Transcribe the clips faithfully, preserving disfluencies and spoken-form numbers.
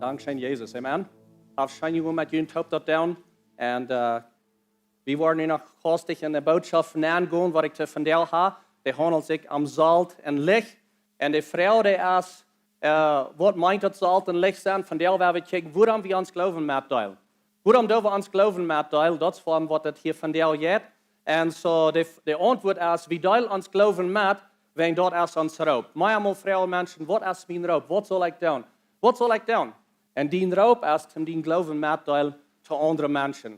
Dankscheen, Jesus. Amen. Haft scheen, jie met jun toop daut doonen. Un äh, wie woaren nu noch hastich en de Botschaft nengonen, waut ekj to vondoag ha. Dee haundelt sikj om Solt un Licht. Un de Froag, dee es, äh, waut meent daut, Solt un Licht sennen? Vondoag woa wie kjikjen, wuarom wie ons Gloowen metdeelen. Wuarom doo wie ons Gloowen metdeelen? Daut es wuarom waut daut hia vondoag jeit. Un soo, de, de Auntwuat es, wie deelen ons Gloowen met, wäajen daut es ons Roop. Mau emol froagen Menschen: "Waut es mien Roop? Waut saul ekj doonen? Waut saul ekj doonen?" Un dien Roop es, om dien Gloowen mettodeelen to aundre Menschen.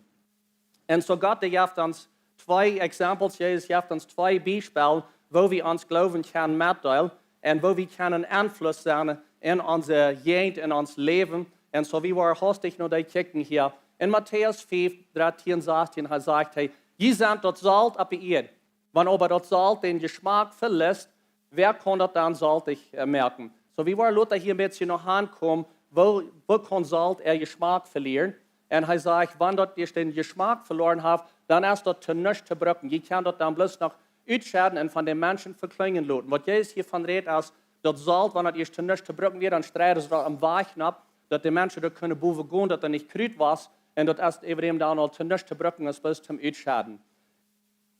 Un soo Gott, dee jeft ons twee Examples, Jesus jeft ons twee Biespels, woo wie ons Gloowen kjennen metdeelen un woo wie kjennen Einfluss sennen en onse Jäajent, en ons Läwen. Un soo, wie woaren hastich no dee kjikjen hia. En Matäus fiew, dartieen, sastieen, hee sajcht, hee: "Jie sent daut Solt opp de Ieed. Wan oba daut Solt dän Jeschmak veliest, wäa kaun daut dan soltich äh, moaken?" Soo, wie woaren lota hia een bät noch aunkomen, woo, woo kaun Solt äa Jeschmak velieren? Un hee sajcht, wan daut ieescht dän Jeschmak veloaren haft, dan es daut to nuscht to brucken. Jie kjennen daut dan bloos noch utschedden un von de Menschen vekjlinjen loten. Waut Jesus hia von rät es, daut Solt, wan daut ieescht to nuscht to brucken wia, dan streiden see daut aum Wajch nopp, daut de Menschen doa kunnen bowen gonen, daut doa nich Krut wia. Un daut es äwent dan aul to nuscht to brucken, es bloos toom utschedden.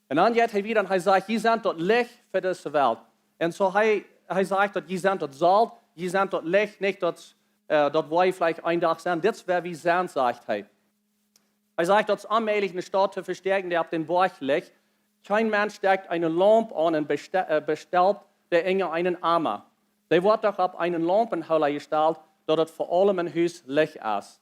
Un dan jeit hee wieda un hee sajcht: "Jie sent daut Licht fa dise Welt." Un soo hee, hee sajcht daut jie sent daut Solt, jie sent daut Licht, nich daut, äh, daut wie veleicht een Dach sent. Dit es wäa wie sent, sajcht hee. Hee sajcht, daut es onmäajlich, eene Staut to vestäakjen, dee opp dän Boajch licht. Kjeen Mensch stekjt eene Laump aun un beste-, äh, bestalt dee enja eenen Ama. Dee woat doch opp eenen Laumpenhoola jestalt, daut et fa aulem em Hus licht es.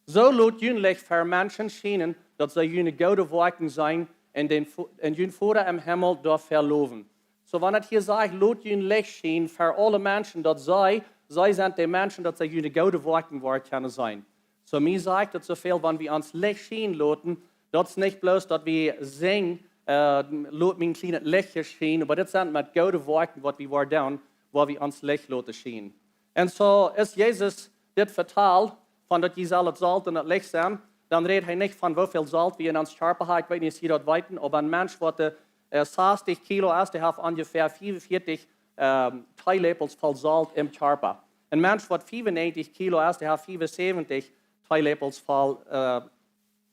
Soo lot jun Licht fa Menschen schienen, daut see june goode Woakjen seenen un dän Vo-, un jun Voda em Himmel doafäa lowen. Soo, wan et hia sajcht, lot jun Licht schienen fa aule Menschen, daut see, see sent de Menschen, daut see june goode Woakjen woaren kjennen seenen. Soo, mie sajcht daut soo väl, wan wie ons Licht schienen loten, daut es nich bloos daut wie sinjen, äh, "Lot mien kjlienet Lichtje schienen", oba daut sent met goode Woakjen, waut wie woaren doonen, wua wie ons Licht loten schienen. Un soo es Jesus dit vetalt, von daut jie sellen daut Solt un daut Licht sennen, dan rät hee nich von woo väl Solt wie en ons Kjarpa haben. Ekj weet nich aus jie daut weeten, oba een Mensch waut äh, sastich Kilo es, dee haft onjefäa fiefunvieetich, ähm, Teeläpels voll Solt em Kjarpa. Een Mensch waut fiefunnäajentich Kilo es, dee haft fiefunsäwentich Teeläpels voll äh,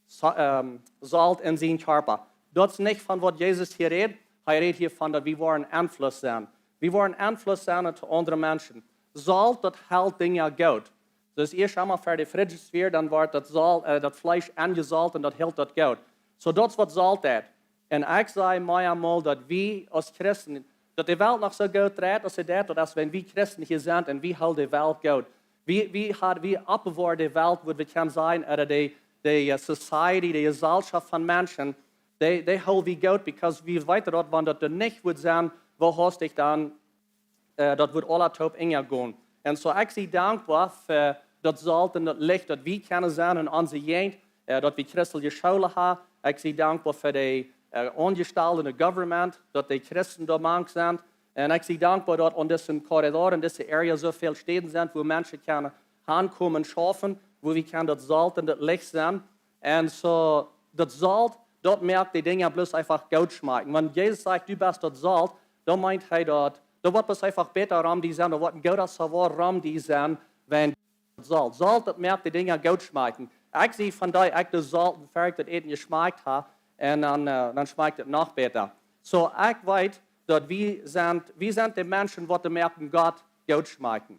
Sa-, ähm, Solt en sien Kjarpa. Daut es nich von waut Jesus hia rät. Hee rät hia von daut wie woaren Einfluss sennen. Wie woaren Einfluss sennen to aundre Menschen. Solt, daut helt Dinja goot. Soo aus ieescht emol ver de Fridges wia, dan woat daut Solt, äh, daut Fleesch aunjesolt un daut helt daut goot. Soo, daut es waut Solt deit. Un ekj saj mau emol daut wie aus Christen, daut de Welt noch soo goot dreit aus see deit, daut es wan wie Christen hia sent un wie hoolen de Welt goot. Wie, wie haben, wie oppbewoaren de Welt, waut wie kjennen sajen, ooda de, de äh, society, de Jeselschoft von Menschen, dee, dee hoolen wie goot, because wie weeten daut, wan daut doa nich wudd sennen, woo hastich dan äh, daut woat aula toop enja gonen. Un soo, ekj sie dankboa fa daut Solt un daut Licht, daut wie kjennen sennen en onse Jäajent, äh, daut wie christelje Schoolen haben. Ekj sie dankboa fa de äh, Aunjestalde en de government, daut de Christen doa mank sent. Un ekj sie dankboa daut aun disen Korridor, en dise area, soo väl Städen sent, wua Menschen kjennen hankomen un schaufen, wua wie kjennen daut Solt un daut Licht sennen. Un soo, daut Solt, daut moakt de Dinja bloos eefach goot schmakjen. Wan Jesus sajcht, du best daut Solt, dan meent hee daut, daut woat bloos eefach bäta rom die sennen, daut woat een gooda Savor rom die sennen, wan daut Solt. Solt, daut moakt de Dinja goot schmakjen. Ekj sie von dee, ekj doo Solt, un ver ekj daut Äten jeschmakt hab, un dan, äh, dan schmakjt et noch bäta. Soo, ekj weet daut wie sent, wie sent de Menschen, waut moaken Gott goot schmakjen.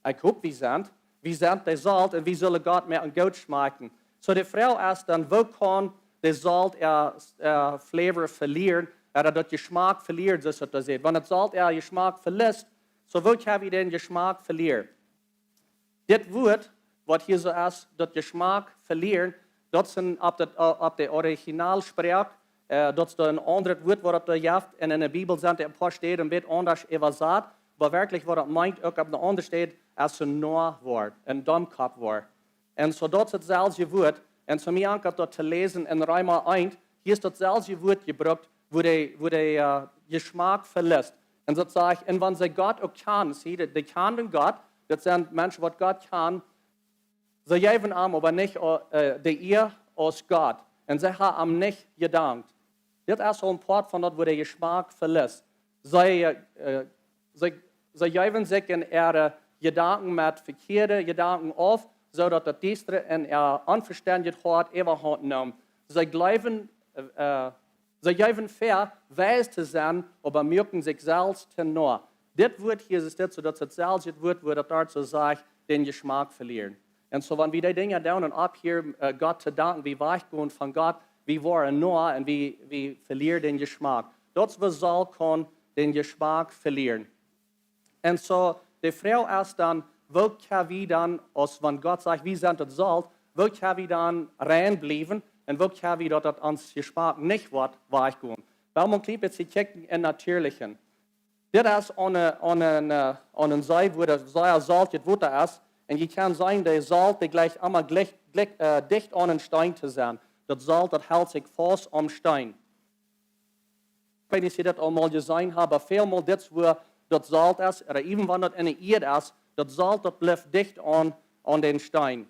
Ekj hop, wie sent, wie sent de Solt un wie sellen Gott moaken goot schmakjen. Soo, de Froag es dan, woo kaun de Solt äa, äa flavor velieren, ooda daut Jeschmak velieren, soo aus daut doa sajcht. Wan daut Solt äa Jeschmak veliest, soo, woo kjenn wie dän Jeschmak velieren? Dit Wuat, waut hia soo es, daut Jeschmak velieren, daut es een, opp daut, opp de Originalsproak, äh, daut es een aundret Wuat, waut et doa jeft. Un en de Bibel sent een poa Städen een bät aundasch äwasat, oba werkjlich waut et meent, uk opp eene aundre Städ, es een Noawuat, een Domkoppwuat. Un soo, daut es daut selwje Wuat. Un soo, mie ankjat daut to läsen en Reema eent, hia es daut selwje Wuat jebrukt, wua de, wua de äh, Jeschmak veliest. Un daut sajcht, un wan see Gott uk kjanen, see, dee, dee kjanen Gott, daut sent Menschen, waut Gott kjanen, see jeewen am oba nich äh, de Ea aus Gott. Un see haben am nich jedankt. Dit es aul een Poat von daut, wua de Jeschmak veliest. See, äh, see, see jeewen sikj en äare Jedanken met vekjieede Jedanken auf, soo daut daut Diestre en äa onvestendjet Hoat äwahaunt neem. See jleewen, äh, see jeewen väa, weis to sennen, oba muaken sikj selfst to Noa. Dit Wuat hia es dit, soo daut daut selwje Wuat, wua daut doa soo sajcht, dän Jeschmack velieren. Un soo, wan wie dee Dinja doonen un opphieren, äh, Gott to danken, wie wajchgonen von Gott, wie woaren Noa un wie, wie velieren dän Jeschmack. Daut es, wua Solt kaun dän Jeschmack velieren. Un soo, de Froag es dan, woo kjenn wie dan, aus wan Gott sajcht, wie sent daut Solt, woo kjenn wie dan rein bliewen un woo kjenn wie daut, daut ons Jeschmack nich woat wajchgonen? Well wie een kjlien bät kjikjen em Natieelichen. Dit es aun een, aun een, äh, aun een See, wua daut sea soltjet Wota es. Un jie kjennen seenen, de Solt, dee jlikjt emma jlikj, jlikj, äh, dicht aun een Steen to sennen. Daut Solt, daut helt sikj faust aum Steen. Ekj weet nich, aus jie daut aul mol jeseenen haben, oba välmol dit, wua daut Solt es, ooda even wan daut enne Ieed es, daut Solt, daut blift dicht aun, aun dän Steen.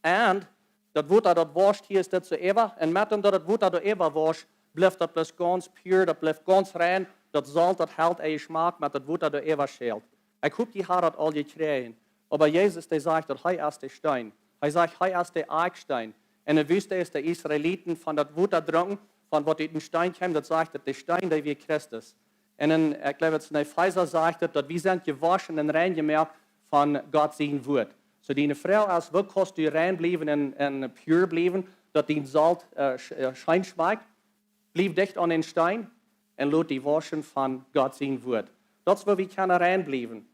Un daut Wota, daut wauscht hia, es dit soo äwa. Un met daut daut Wota doa äwa wauscht, blift daut bloos gaunz pure, daut blift gaunz rein. Daut Solt, daut helt äa Jeschmack, met daut Wota doa äwa schelt. Ekj hop, jie haben daut aul jekjräajen. Oba Jesus, dee sajcht, daut hee es de Steen. Hee sajcht, hee es de Akjsteen. Un de Wüste es de Israeliten von daut Wota drunken, von waut ut dän Steen kjeem, daut sajcht, daut de Steen, dee wia Christus. Un en, ekj jleew, daut es en Efeesa sajcht daut, daut wie sent jewoschen un rein jemoakt von Gott sien Wuat. Soo, de Froag es, woo kaust du rein bliewen un, un pure bliewen, daut dien Solt, äh, sch-, äh, scheen schmakjt? Bliew dicht aun dän Steen un lot die wauschen von Gott sien Wuat. Daut es, wua wie kjennen rein bliewen.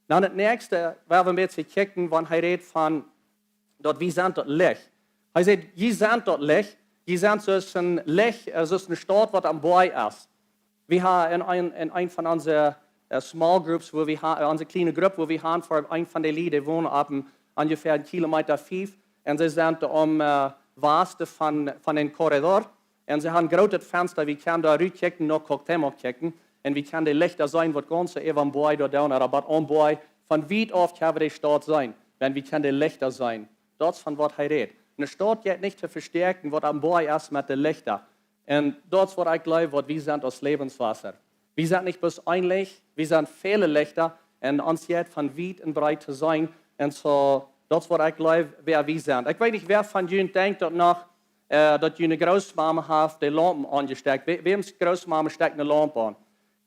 Dan daut näakjste, wua wie een bät kjikjen, wan hee rät von daut wie sent daut Licht. Hee sajcht, jie sent daut Licht, jie sent soo aus een Licht, äh, soo aus eene Staut, waut aum Boajch es. Wie haben en een, en een von onse, äh, small groups, wua wie ha-, äh, onse kjliene Grupp, wua wie haben fa een von de Lied, dee wonen opp een, onjefäa een Kilometa fief, un see sent aum, äh, Wasten von, von een Korridor. Un see haben een grootet Fensta, wie kjennen doa rutkjikjen, no Cuauhtémoc kjikjen. Un wie kjennen de Lichta seenen, waut gaunz äwa dän Boajch doa doonen, ooda waut aum Boajch, von wiet auf kjenn wie de Staut seenen, wan wie kjennen de Lichta seenen. Daut es von waut hee rät. Eene Staut jeit nich to vestäakjen, waut aum Boajch es met de Lichta. Un daut es waut ekj jleew, waut wie sent aus Läwenswota. Wie sent nich bloos een Licht, wie sent väle Lichta. Un ons jeit von wiet un breet to seenen. Un soo, daut es waut ekj jleew, wäa wie sent. Ekj weet nich, wäa von junt denkjt daut noch, äh, daut june Grootmama haft de Laumpen aunjestekjt. Wäa, wäms Grootmama stekjt eene Laump aun?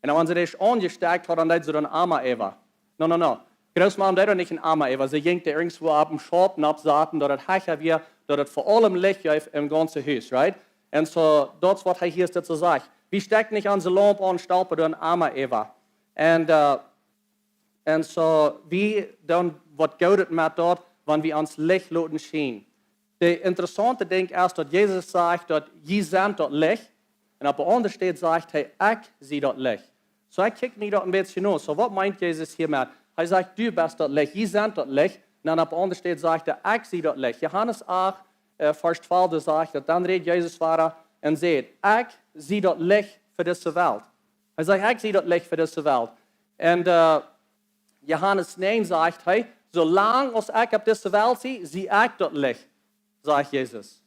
Un wan see dee aunjestekjt haud, dan deed see doa een Ama äwa. No, no, no. Grootmama deed doa nich een Ama äwa. See jinkj doa irjentwua opp een Schaup nopp saten, daut et hecha wia, daut et fa aulen Licht jeef em gaunzen Hus, right? Un soo, daut es waut hee hia soo sajcht. Wie stekjen nich onse Laump aun, stolpen doa een Ama äwa. Un, äh, un soo, wie doonen waut Goodet met daut, wan wie ons Licht loten schienen. De interessaunte Dinkj es, daut Jesus sajcht, daut jie sent daut Licht. Un opp eene aundre Städ sajcht hee, ekj sie daut Licht. Soo, ekj kjikj mie daut een bät no. Soo, waut meent Jesus hia met? Hee sajcht, du best daut Licht, jie sent daut Licht. Un dan opp eene aundre Städ sajcht hee, ekj sie daut Licht. Johanes acht, äh, Varsch twalf, doa sajcht daut, dan rät Jesus wieda un sajcht, ekj sie daut Licht fa dise Welt. Hee sajcht, ekj sie daut Licht fa dise Welt. Un, äh, Johanes näajen sajcht hee, soo lang aus ekj opp dise Welt sie, sie ekj daut Licht, sajcht Jesus.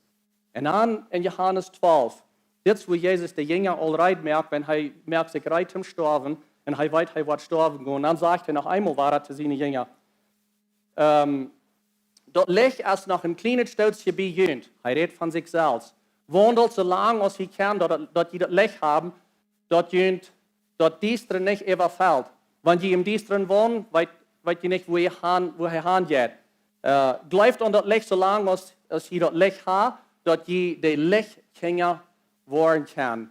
Un dan en Johanes twalf, dit es, wua Jesus de Jinja aul reed moakt, wan hee moakt sikj reed toom stoawen, un hee weet, hee woat stoawen gonen. Dan sajcht hee noch eemol wieda to siene Jinja, ähm, daut Licht es noch een kjlienet Stootje bie junt. Hee rät von sikj selfst. Waundelt soo lang aus jie kjennen, daut, daut jie daut Licht haben, daut junt daut Diestre nich äwafelt. Wan jie em Diestren wonen, weet, weet jie nich, wua jie han, wua hee han jeit. Äh, jleeft aun daut Licht soo lang aus, aus jie daut Licht haben, daut jie de Lichtkjinja woaren kjennen.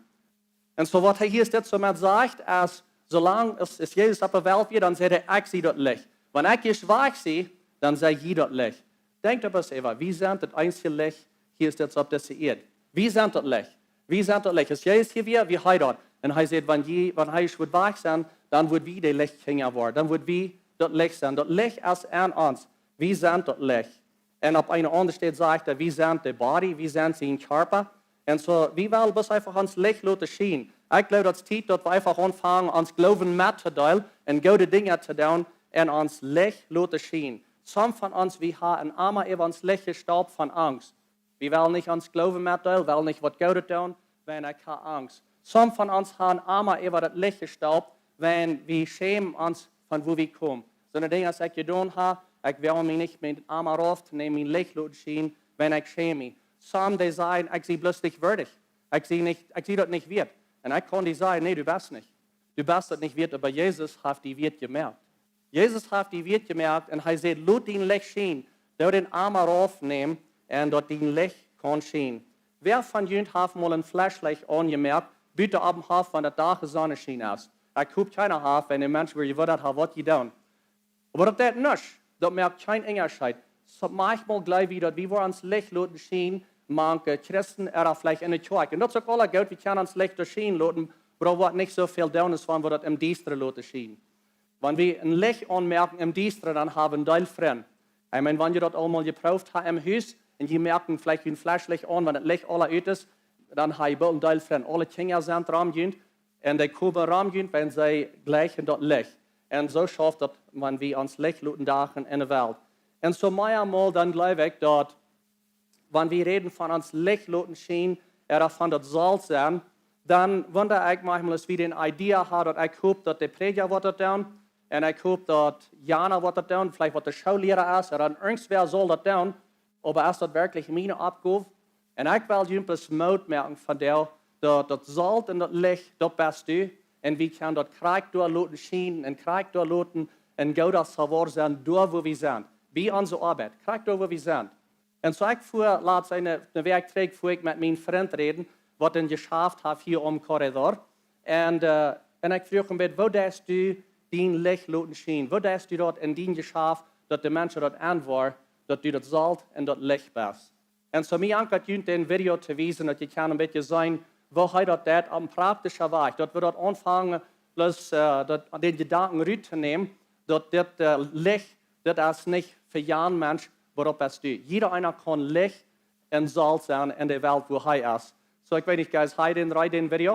Un soo waut hee hia dit soo met sajcht, es, soo lang aus, aus Jesus opp de Welt wia, dan säd hee, ekj sie daut Licht. Wan ekj ieescht wajch sie, dan sie jie daut Licht. Denkjt doaraun, wie sent daut eensje Licht hia opp dise Ieed. Wie sent daut Licht. Wie sent daut Licht. Aus Jesus hia wia, wia hee daut. Un hee säd, wan jie, wan hee ieescht wudd wajch sennen, dan wudden wie de Lichtkjinja woaren. Dan wudden wie daut Licht sennen. Daut Licht es en ons. Wie sent daut Licht. Un opp eene aundre Städ sajcht hee, wie sent de Body, wie sent sien Kjarpa. Un soo, wie wellen bloos eefach ons Licht loten schienen. Ekj jleew, daut es Tiet, daut wie eefach aunfangen, ons Gloowen mettodeelen un goode Dinja to doonen un ons Licht loten schienen. Some von ons, wie haben emma äwa ons Licht jestolpt von Angst. Wie wellen nich ons Gloowen metdeelen, wellen nich waut Goodet doonen, wiels ekj hab Angst. Some von ons haben emma äwa daut Licht jestolpt, wiels wie schämen ons von wua wie komen. Soone Dinja aus ekj jedonen hab, ekj well mie nich met dän Ama rauf to nämen, mien Licht loten schienen, wan ekj schäm mie. Some, dee sajen, ekj sie bloos nich wieet. Ekj sie nich, ekj sie daut nich wieet. Un ekj kaun die sajen, nä, du best nich. Du best daut nich wieet, oba Jesus haft die wieet jemoakt. Jesus haft die wieet jemoakt un hee sajcht, lot dien Licht schienen, doo dän Ama rauf nämen un daut dien Licht kaun schienen. Wäa von junt haft mol een Flashlight aunjemoakt, buten oppem Hoff, wan de Dach de Sonn schienen es? Ekj hop, kjeena haft, wan de Mensch wia jewundat haft, waut jie doonen. Oba daut deit nuscht. Daut moakt kjeen Unjascheet. Soo, maunchmol jleew wie, daut wie woaren ons Licht loten schienen, mank, äh, Christen, ooda veleicht enne Kjoakj. Un daut es uk aula goot, wie kjennen ons Licht doa schienen loten, oba daut woat nich soo väl doonen, aus wan wie daut em Diestren loten schienen. Wan wie een Licht aunmoaken em Diestren, dan hab wie een Deel Frind. Ekj meen, wan jie daut aul mol jeprooft haben em Hus, un jie moaken veleicht een Flashlicht aun, wan daut Licht aula ut es, dan hab jie boolt een Deel Frind. Aule Kjinja sent rom junt, un dee komen rom junt, wan see jlikjen daut Licht. Un soo schauft daut, wan wie ons Licht loten dagen enne Welt. Un soo meamol, dan jleew ekj daut, wan wie räden von ons Licht loten schienen, ooda von daut Solt sennen, dan wunda ekj maunchmol, aus wie dän Idee haben, daut ekj hop, daut de Prädja woat daut doonen, un ekj hop, daut jana woat daut doonen, veleicht waut de Schoolliera es, ooda irjentwäa saul daut doonen, oba es daut werkjlich miene Oppgow? Un ekj well junt bloos Moot moaken von däa, daut, daut Solt un daut Licht, daut best du, un wie kjennen daut krakjt doa loten schienen un krakjt doa loten een gooda Sabor sennen, doa wua wie sent. Bie onse Oabeit, krakjt doa wua wie sent. Un soo ekj fua latst eene, eene Wäakj trigj fua ekj met mienen Frint räden, waut een Jeschaft haft hia aum Corredor. Un, äh, un ekj fruach am, woo deist du dien Licht loten schienen? Woo deist du daut en dien Jeschaft, daut de Menschen daut aunwoaren, daut du daut Solt un daut Licht best? Un soo mie jankat junt dän Video to wiesen, daut jie kjennen een bät seenen, woo hee daut deit opp een praktischet Wajch. Daut wie daut aunfangen, bloos, äh, daut, dän Jedanken rut to nämen, daut dit, äh, Licht, daut es nich fa jan Mensch, oba daut best du. Jieda eena kaun Licht un Solt sennen en de Welt, wua hee es. Soo, ekj weet nich, guys, hab jie dän, reed dän Video?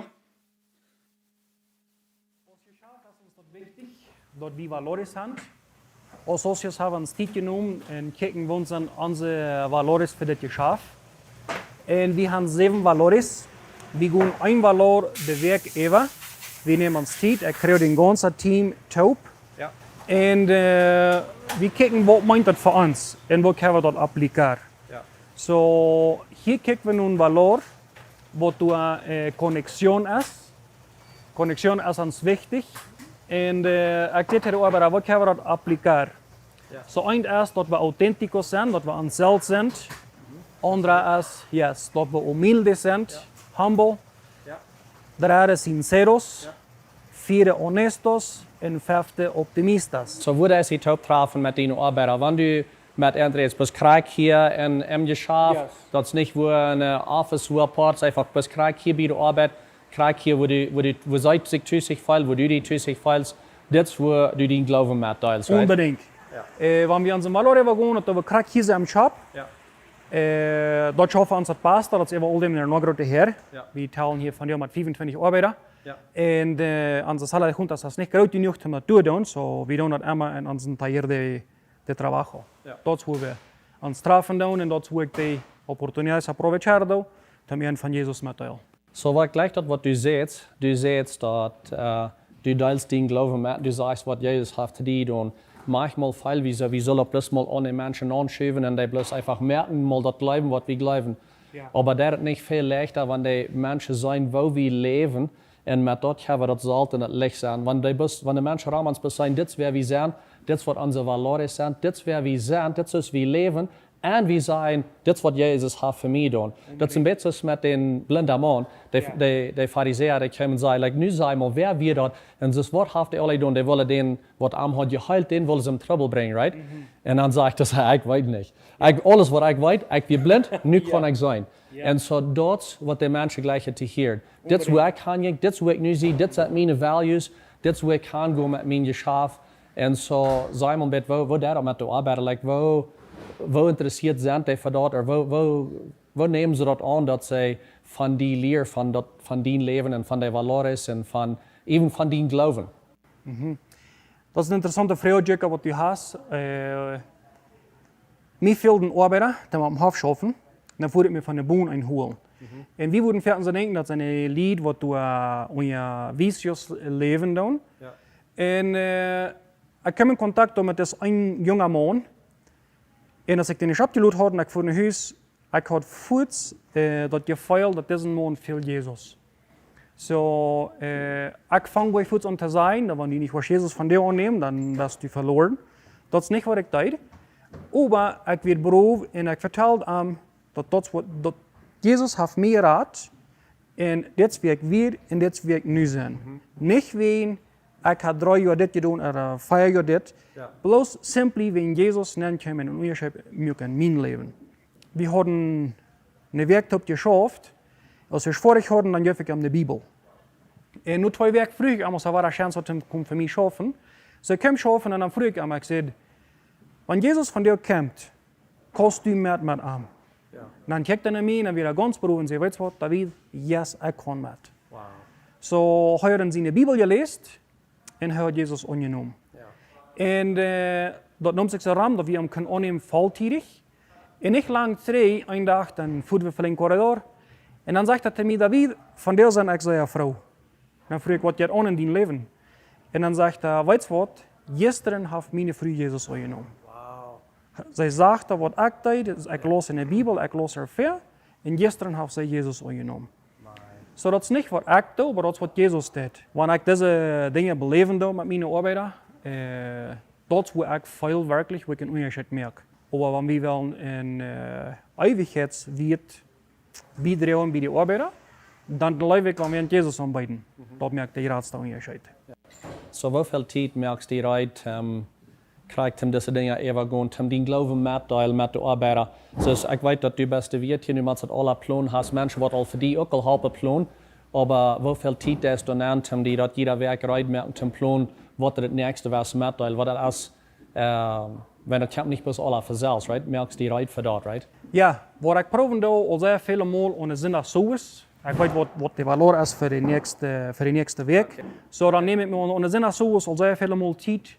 Aus Jeschaft es ons daut wichtich, daut wie valores haben. Aus socios haben wie ons Tiet jenomen un kjikjen, waut sent onse valores fa dit Jeschaft. Un wie haben säwen valores. Wie gonen een valor de Wäakj äwa. Wie nämen ons Tiet. Ekj kjrie daut gaunze Team toop. Jo. Un, äh, wie kjikjen, waut meent daut fa ons? Un woo kjenn wie daut applizeren? Jo. Soo, hia kjikj wie nu een valor, waut doa, äh, Connección es. Connección es ons wichtich. Un, äh, ekj deed hia äwa, woo kjenn wie daut applizeren? Jo. Soo, eent es daut wie auténticos sent, daut wie ons selfst sent. Aundra es, yes, daut wie humildes sent, jo, humble. Jo. Drede sinceros. Jo. Vierde honestos. Un fefte optimistas. Soo, woo es daut toop trafen met diene Oabeida? Wan du met an rätst, best krakjt hia en, em Jeschaft, yes, daut es nich woo een, äh, office, woo apart, eefach best krakjt hia bie de Oabeit, krakjt hia, woo du, woo du, woo see sikj tus feelen, woo du die tus feelst, dit es woo du dien Gloowen metdeelst, right? Unbedingt. Jo. Äh, wan wie aun onse valores gonen, daut wie krakjt hia sent em Shop. Jo. Äh, daut schauft ons daut Pastor, daut es äwa aul däm en de Nogro hia. Jo. Wie talen hia vondoag met fiefuntwintich Oabeida. Jo. Un, äh, onse sala de juntas es nich groot jenuach om daut to doonen, soo wie doonen daut emma en onsen taller de, de trabajo. Jo. Daut es woo wie ons trafen doonen un daut es woo ekj de oportunidades aprovechar doo, om an von Jesus mettodeelen. Soo, waut jlikjt daut, waut du sajchst, du sajchst daut, äh, du deelst dien Gloowen met, du sajchst, waut Jesus haft to die jedonen. Maunchmol feel wie soo, wie sellen bloos mol aun de Menschen aunschuwen un dee bloos eefach moaken, mol daut jleewen, waut wie jleewen. Jo. Oba daut es nich väl leichta, wan de Menschen seenen, woo wie läwen, un met daut kjenn wie daut Solt un daut Licht sennen. Wan dee bloos, wan de Menschen rom ons bloos seenen, dit es wäa wie sent, dit es waut onse valores sent, dit es wäa wie sent, dit es woo wie läwen, un wie sajen, dit es waut Jesus haft fa mie jedonen. Daut es een bät soo aus met dän blinden Maun. De, jo, de, de Farisäa, dee kjeemen un säden, like, nu saj mol, wäa wia daut? Un soo, waut haft hee aul jedonen? Dee wullen dän, waut am haud jeheelt, dän wullen see en Trubbel brinjen, right? Mhm. Un dan sajcht hee, ekj weet nich. Jo. Ekj, aules waut ekj weet, ekj wia blint, nu, jo, kaun ekj seenen. Jo. Un soo, daut es waut de Menschen jlikjen to hieren. Dit es woo, unbedingt, ekj kaun gonen, dit es woo ekj nu sie, dit sent miene values, dit es woo ekj kaun gonen met mien Jeschaft. Un soo, saj mol een bät, woo, woo daut met de Oabeit, like, woo, woo interessieet sent dee fa daut, ooda woo, woo, woo nämen see daut aun, daut see von die lieren, von daut, von dien Läwen un von de valores un von, even von dien Gloowen? Mhm. Daut es eene interessaunte Froag, Jacob, waut du hast. Äh, mie fäld een Oabeida, dee mott em Hoff schaufen. Dan fua ekj mie von de Bon een holen. Mhm. Un wie wudden foaken soo denkjen, daut sent Lied, waut doa, äh, unja vicios läwen doonen. Jo. Un, äh, Ekj kjeem en Kontakt met dis een junga Maun. Un aus ekj dän Schopp jeloten haud un ekj fua no Hus, ekj haud fuaz äh, daut Jefeel, daut dise Maun fäld Jesus. Soo, äh, ekj funk fuaz aun to sajen, daut wan du nich woascht Jesus vondoag aunnämen, dan best du veloaren. Daut es nich waut ekj deed. Oba ekj wort brow un ekj vetald am, daut, daut, waut, daut Jesus haft mie jerat. Un dit es woo ekj wia un dit es woo ekj nu sie. Nich wäajen ekj hab dree Joa dit jedonen ooda äh, fief Joa dit. Bloos simply wäajen Jesus nenkjeem un een Unjascheet muak en mien Läwen. Wie hauden eene Wäakj toop jeschauft. Aus wie foadich hauden, dan jeef ekj am de Bibel. Un no twee Wäakj fruach ekj am, aus hee wada Chance haud, to komen fa mie schaufen. Soo ekj kjeem schaufen un dan fruach ekj am, ekj säd: "Wan Jesus vondoag kjemt, kaust du met, met am?" Dan kjikjt hee no mie un dan wort hee gaunz brow un säd: "Weetst waut, David, yes, ekj kaun met." Soo hee haud en siene Bibel jeläst un hee haud Jesus aunjenomen. Un äh, daut neem sikj soo rom, daut wie am kunnen aunnämen volltiedich. Un nich lang trigj, een Dach, dan fuaren wie veleicht en Korridor. Un dan sajcht hee to mie: "David, vondoag sie ekj sea froo." Dan fruach ekj: "Waut jeit aun en dien Läwen?" Un dan sajcht hee: "Weetst waut, jistren haft miene Fru Jesus aunjenomen." See sach daut, waut ekj deed, ekj läs en de Bibel, ekj läs väl, un jistren haft see Jesus aunjenomen. Soo daut es nich waut ekj doo, oba daut es waut Jesus deed. Wan ekj dise Dinja beläwen doo met miene Oabeida, äh, daut es woo ekj feel werkjlich, woo ekj en Unjascheet moak. Oba wan wie wellen en äh, Eewichkjeitswieet biedroagen bie de Oabeida, dan jleew ekj, wan wie aun Jesus aunbäden, daut moakt dän jratsten Unjascheet. Soo, woo väl Tiet moakst du reed, ähm, kjrieen, om dise Dinja äwa gonen, om dän Gloowen mettodeelen met de Oabeida? Soo, ekj weet, daut du best de Wieet hia, nu motst daut aula plonen, hast Menschen, waut aul fa die uk aul halpen plonen, oba woo väl Tiet es dan aun, om die daut jieda Wäakj reed moaken, om to plonen, waut daut näakjste west mettodeelen, waut daut es, äh, wan daut kjemt nich bloos aula von selfst, right? Moakst die reed fa daut, right? Jo, waut ekj proowen doo, aul sea väle Mol aun Sindach soo es, ekj weet, waut, waut de Valor es fa de näakjste, fa de näakjste Wäakj. Soo, dan näm ekj mie aun, aun Sindach soo es aul sea väle Mol Tiet.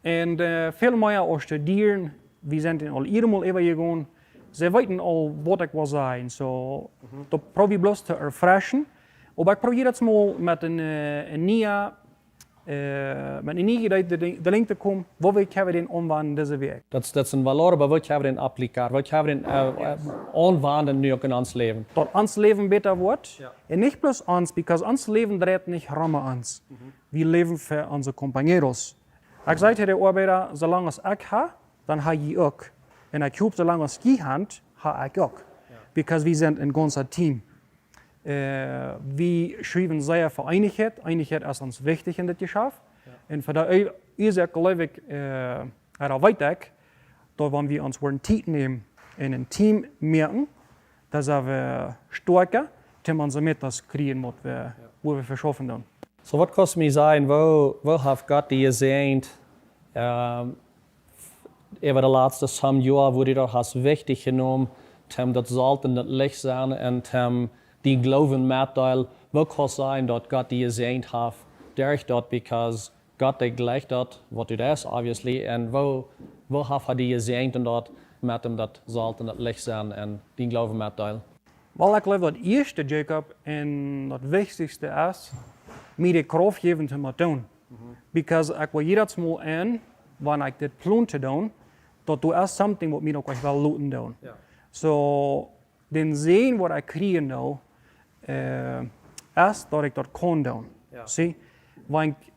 Un äh, väl mea aus studieren, wie sent en aul ea mol äwajegonen. See weeten aul, waut ekj well sajen. Soo, daut proow ekj bloos to refreshen. Oba ekj proow jiedet Mol met een, äh, een niea, äh, met een niea Idee de, de, de Link to komen, woo wie kjennen dän aunwenjen dise Wäakj. Daut, daut es een Valor, oba woo kjennen dän applizieren? Woo kjennen dän äh, äh, aunwenjen nu uk en ons Läwen? Daut ons Läwen bäta woat. Un nich bloos ons, because ons Läwen dreit nich rom ons. Wie läwen fa onse compañeros. Ekj säd to de Oabeida: "Soo lang aus ekj hab, dan hab jie uk. Un ekj hop, soo lang aus jie haben, hab ekj uk." Because wie sent een gaunzet Team. Äh, wie striewen sea fa Eenichkjeit. Eenichkjeit es ons wichtich en dit Jeschaft. Un fa dee Uasoak jleew ekj, äh, ooda weet ekj, daut wan wie ons woaren Tiet nämen un een Team moaken, dan sent wie stoakja, om onse Metas to kjrieen, waut wie, woo wie fa schaufen doonen. Soo, waut kaust du mie sajen, woo, woo haft Gott die jesäajent, ähm, äwa de latste some Joa, woo du daut hast wichtich jenomen, om daut Solt un daut Licht sennen un om dän Gloowen mettodeelen? Woo kaust du sajen, daut Gott die jesäajent haft derch daut, because Gott, dee jlikjt daut, waut du deist, obviously, un woo, woo haft hee die jesäajent en daut, met om daut Solt un daut Licht sennen un dän Gloowen mettodeelen? Well, ekj jleew, daut ieeschte, Jacob, un daut wichtichste es, mie de Krauft jäwen toom daut doonen. Because ekj well jiedet Mol en, wan ekj dit plon to doonen, daut doa es something, waut mie uk ech well loten doonen. Soo, dän Säajen, waut ekj kjrieen doo, äh, es, daut ekj daut kaun doonen. See, wan ekj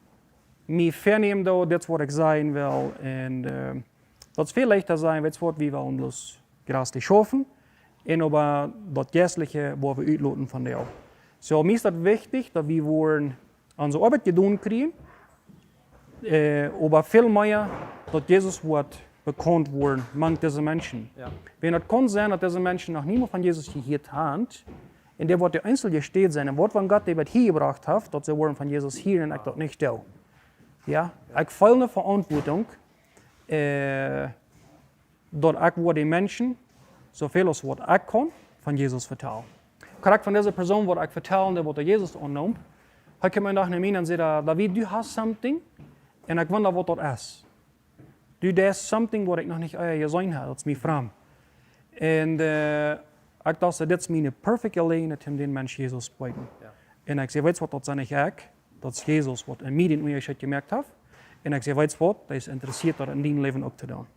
mie väanäm doo, dit es waut ekj sajen well, un äh, daut es väl leichta sajen, weetst waut, wie wellen bloos jrastlich schaufen, un oba daut Jeistliche woa wie utloten von dee. Soo, mie es daut wichtich, daut wie woaren onse Oabeit jedonen kjrieen, äh, oba väl mea, daut Jesus woat bekaunt woaren mank dise Menschen. Wan daut kaun sennen, daut dise Menschen noch niemols von Jesus jehieet haben, un dee woat de eensje Städ sennen, un woat, wan Gott dee waut hia jebrocht haft, daut see woaren von Jesus hieren un ekj daut nich doo. Jo, ekj feel eene Veauntwuatunk, äh, daut ekj woa de Menschen, soo väl aus waut ekj kaun, von Jesus vetalen. Krakjt von dise Persoon, waut ekj vetalen deed, waut Jesus aunneem, hee kjeem een Dach no mie un säd: "David, du hast something, un ekj wunda, waut daut es. Du deist something, waut ekj noch nich ea jeseenen hab, daut es mie framd." Un äh, ekj docht, dit es miene perfekte Jeläajenheit, om dän Mensch Jesus to brinjen. Un ekj säd: "Weetst waut, daut sie nich ekj, daut es Jesus, waut en mie dän Unjascheet jemoakt haft." Un ekj säd: "Weetst waut, dee es interessieet daut en dien Läwen uk to doonen."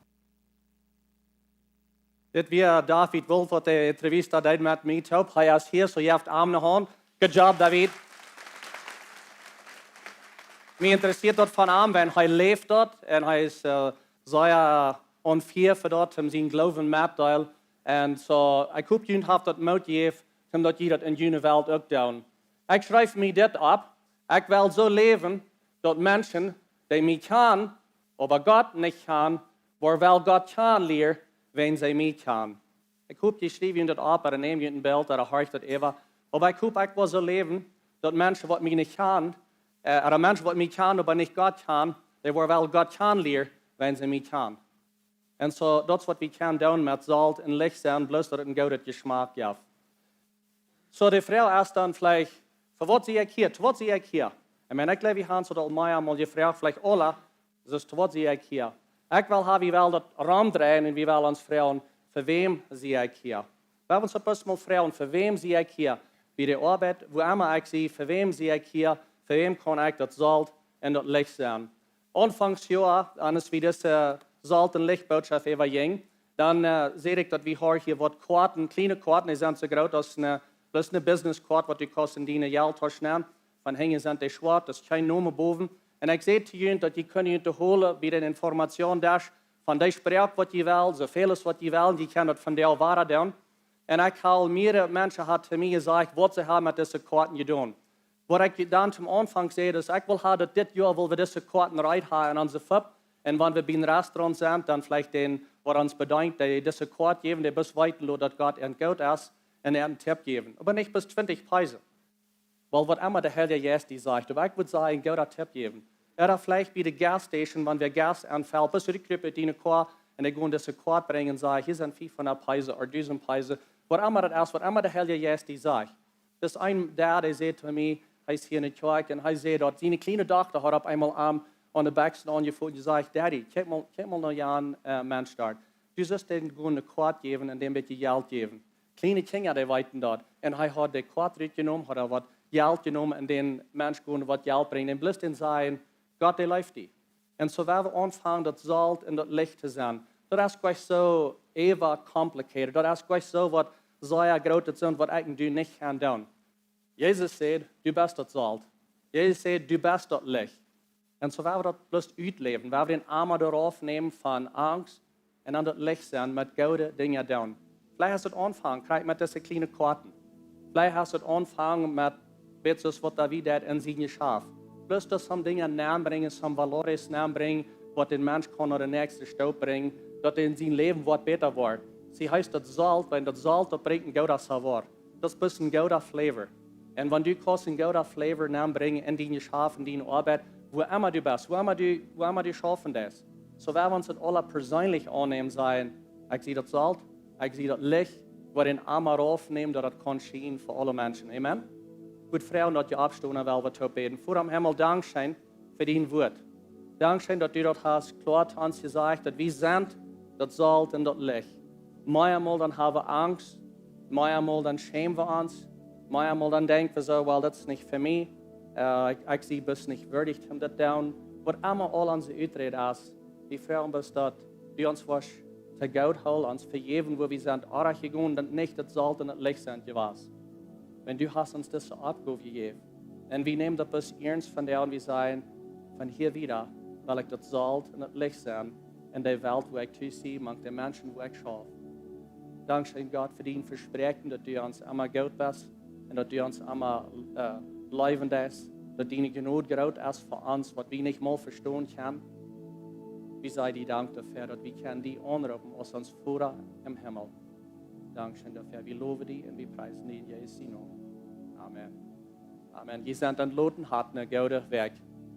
Dit wia David Wolf, waut de Entrevista deed met mie toop. Hee es hia, soo jeft am ne Haunt. Good job, David. Mie interessieet daut von am, wan hee läft daut un hee es, äh, sea on fire fa daut, om sienen Gloowen mettodeelen. Un soo, ekj hop, junt haft daut Moot jejäft, om daut jie daut en june Welt uk doonen. Ekj schriew mie dit opp: Ekj well soo läwen, daut Menschen, dee mie kjanen, oba Gott nich kjanen, woaren well Gott kjanen lieren, wan see mie kjanen. Ekj hop, jie schriewen daut opp, ooda nämen junt een Bilt, ooda horcht daut äwa. Oba ekj hop, ekj well soo läwen, daut Menschen, waut mie nich kjanen, äh, ooda Menschen, waut mie kjanen, oba nich Gott kjanen, dee woaren well Gott kjanen lieren, wan see mie kjanen. Un soo, daut es waut wie kjennen doonen met Solt un Licht sennen, bloos daut et een gooden Jeschmak jeft. Soo, de Froag es dan veleicht: "Fa waut sie ekj hia? To waut sie ekj hia?" Ekj meen, ekj jleew, wie haben daut aul mea mol jefroacht, veleicht aule, daut es: "To waut sie ekj hia?" Ekj well haben, wie wellen daut romdreien un wie wellen ons froagen: "Fa wäm sie ekj hia?" Wie haben ons daut bloos mol froagen: "Fa wäm sie ekj hia?" Bie de Oabeit, wua emma ekj sie, fa wäm sie ekj hia? Fa wäm kaun ekj daut Solt un daut Licht sennen? Aunfangs Joa, aus wie dise Solt un Licht Bootschoft äwajinjen, dan, äh, säd ekj, daut wie haben hia waut Koaten, kjliene Koaten, dee sent soo groot aus een, bloos een Business Koat, waut du kaust en diene Jelttasch nämen. Von hinjen sent dee schwoat, doa es kjeen Nomen bowen. Un ekj säd to junt, daut jie kjennen junt hoolen bie dän Informationsdesk von dee Sproak, waut jie wellen, soo väl aus waut jie wellen, jie kjennen daut von doa wada doonen. Un ekj hab mea Menschen haud to mie jesajcht, waut see haben met dise Koaten jedonen. Waut ekj dan toom Aunfank säd, es: "Ekj well haben, daut dit Joa well wie dise Koaten reed haben en onse Fub. Un wan wie bie een Restaurant sent, dan veleicht dän, waut ons bedeent, dee dise Koat jäwen, dee bloos weeten lot, daut Gott an goot es, un an een Tip jäwen. Oba nich bloos twintich Peso." Well, waut emma de Heilje Jeist die sajcht, oba ekj wudd sajen, een gooden Tip jäwen. Ooda veleicht bie de Gas Station, wan wie Gas aunfellen, bloos rutjruppen ut diene Koa un dee gonen dise Koat brinjen un sajen: "Hia sent fiefhundat Peso ooda dusent Peso." Waut emma daut es, waut emma de Heilje Jeist die sajcht. Dis een Dad, dee säd to mie, hee es hia enne Kjoakj un hee säd, daut siene kjliene Dochta haud opp eemol am aun de Bekjsen aunjefoten un jesajcht: "Daddy, kjikj mol, kjikj mol no jan, äh, Mensch doa. Du sust dän gonen ne Koat jäwen un dän een bät Jelt jäwen." Kjliene Kjinja, dee weeten daut. Un hee haud de Koat rutjenomen, haud hee waut Jelt jenomen un dän Mensch gonen waut Jelt brinjen. Un bloos dän sajen: "Gott, dee leeft die." Un soo woa wie aunfangen, daut Solt un daut Licht to sennen. Daut es nich soo äwa complicated. Daut es nich soo waut sea groot to sennen, waut ekj un du nich kjennen doonen. Jesus säd: "Du best daut Solt." Jesus säd: "Du best daut Licht." Un soo woa wie daut bloos utläwen. Woa wie dän Emma doarauf nämen von Angst un dan daut Licht sennen met goode Dinja doonen. Veleicht es daut aunfangen, krakjt met dise kjliene Koaten. Veleicht es daut aunfangen met, weetst du, waut David deed en sien Jeschaft. Bloos daut some Dinja nenbrinjen, some valores nenbrinjen, waut dän Mensch kaun no de näakjste Stoop brinjen, daut en sien Läwen waut bäta woat. See, hee es daut Solt, wiels daut Solt, daut brinjt een gooden Savor. Daut es een gooda flavor. Un wan du kaust een gooda flavor nenbrinjen en dien Jeschaft, en diene Oabeit, wua emma du best, wua emma du, wua emma du schaufen deist. Soo woa wie ons daut aula perseenlich aunnämen, sajen: "Ekj sie daut Solt, ekj sie daut Licht, woa dän Emma rauf nämen, daut daut kaun schienen fa aule Menschen." Amen. Ekj wudd froagen, daut jie oppstonen, wiels wie toop bäden. Voda em Himmel, dankscheen fa dien Wuat. Dankscheen, daut du daut hast kloa to ons jesajcht, daut wie sent daut Solt un daut Licht. Meamol dan hab wie Angst, meamol dan schäm wie ons, meamol dan denkj wie soo: "Well, daut es nich fa mie. Äh, ekj, ekj sie bloos nich wieedich om daut to doonen." Waut emma aul onse Uträd es, wie froagen bloos, daut du ons woascht to goot hoolen, ons vejäwen, wua wie sent orrajcht jegonen, daut nich daut Solt un daut Licht sent jewast. Wiels du hast ons dise Oppgow jejäft. Un wie nämen daut bloos iernst von die un wie sajen: "Von hia wieda well ekj daut Solt un daut Licht sennen en de Welt, wua ekj tus sie, mank de Menschen, wua ekj schauf." Dankscheen, Gott, fa dien Vespräakjen, daut du ons emma goot best un daut du ons emma, äh, leewen deist, daut diene Jnod groot es fa ons, waut wie nich mol vestonen kjennen. Wie sajen die Dank doafäa, daut wie kjennen die aunroopen aus ons Voda em Himmel. Dankscheen doafäa. Wie lowen die un wie priesen die en Jesus sienen Nomen. Amen. Amen. Jie sent entloten, habt eene goode Wäakj.